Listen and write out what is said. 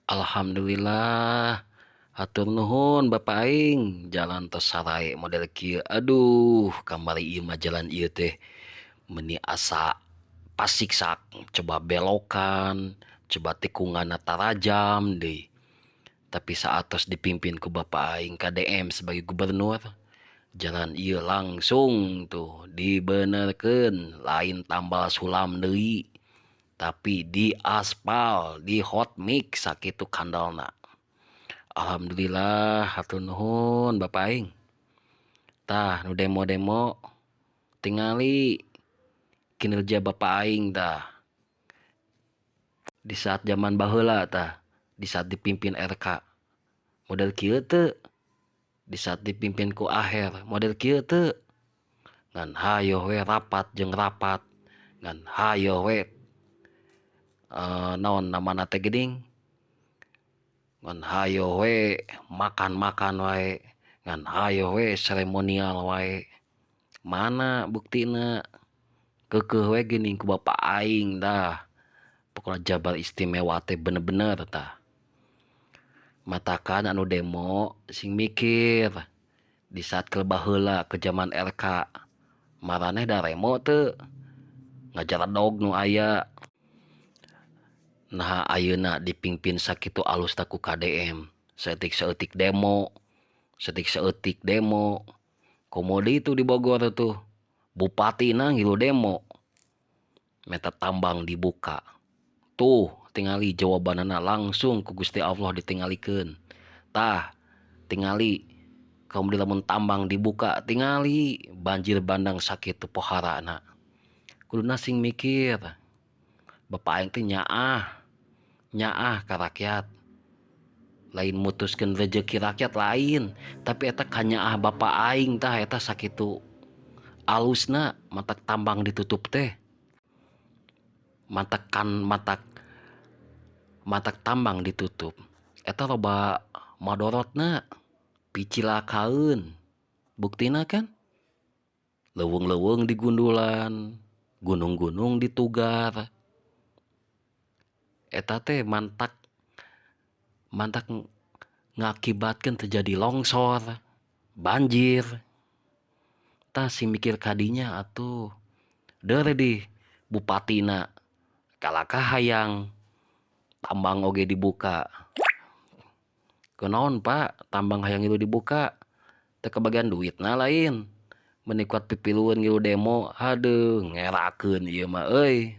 Alhamdulillah, hatur nuhun Bapak aing, jalan tos sarae model kieu. Aduh, kamari ieu mah jalan ieu teh meuni asa pasiksak, coba belokan, coba tikunganna tarajam deui. Tapi saatos dipimpin ku Bapak aing KDM sebagai gubernur, jalan ieu langsung tuh dibenerkeun, lain tambal sulam deui, tapi di aspal, di hot mix, sakitu kandalna. Alhamdulillah, hatur nuhun Bapak aing. Tah, nu demo-demo tingali kinerja Bapak aing tah. Di saat zaman baheula tah, di saat dipimpin RK model kieu teu? Di saat dipimpin ku Aher model kieu teu? Ngan hayoh we rapat jeung rapat, ngan hayoh we naon namana teh geuning, ngan hayoh we makan-makan wae, ngan hayoh we seremonial wae. Mana buktina? Keukeuh we geuning ku Bapak aing tah. Pokona Jabar Istimewa teh bener-bener tah. Matakan anu demo sing mikir, di saat keur baheula ke zaman RK maraneh daremo teu? Ngajaredog nu aya. Naha ayeuna dipimpin sakitu alusna ku KDM, saeutik-saeutik demo, saeutik-saeutik demo. Komo deui tuh di Bogor tuh, bupatina ngilu demo menta tambang dibuka. Tuh tingali jawabanana langsung ku Gusti Allah ditingalikeun. Tah, tingali kaum di lamun tambang dibuka, tingali banjir bandang sakitu poharana. Kuduna sing mikir. Bapak aing teh nyaah, nyaah ka rakyat, lain mutuskeun rejeki rakyat lain, tapi eta kanyaah Bapak aing tah eta sakitu alusna matak tambang ditutup teh. Matak kan matak matak tambang ditutup eta loba madorotna, picilakaeun. Buktina kan leuweung-leuweung digundulan, gunung-gunung ditugar. Eta teh mantak mantak ngakibatkeun terjadi longsor, banjir. Tah, sing mikir kadinya atuh. Deureuh di bupatina kalakah hayang tambang oge dibuka. Kunaon, Pak, tambang hayang ngilu dibuka? Teu kabagian duitna lain? Meuni kuat pipilueun ngilu demo, haduh, ngerakeun ieu mah euy.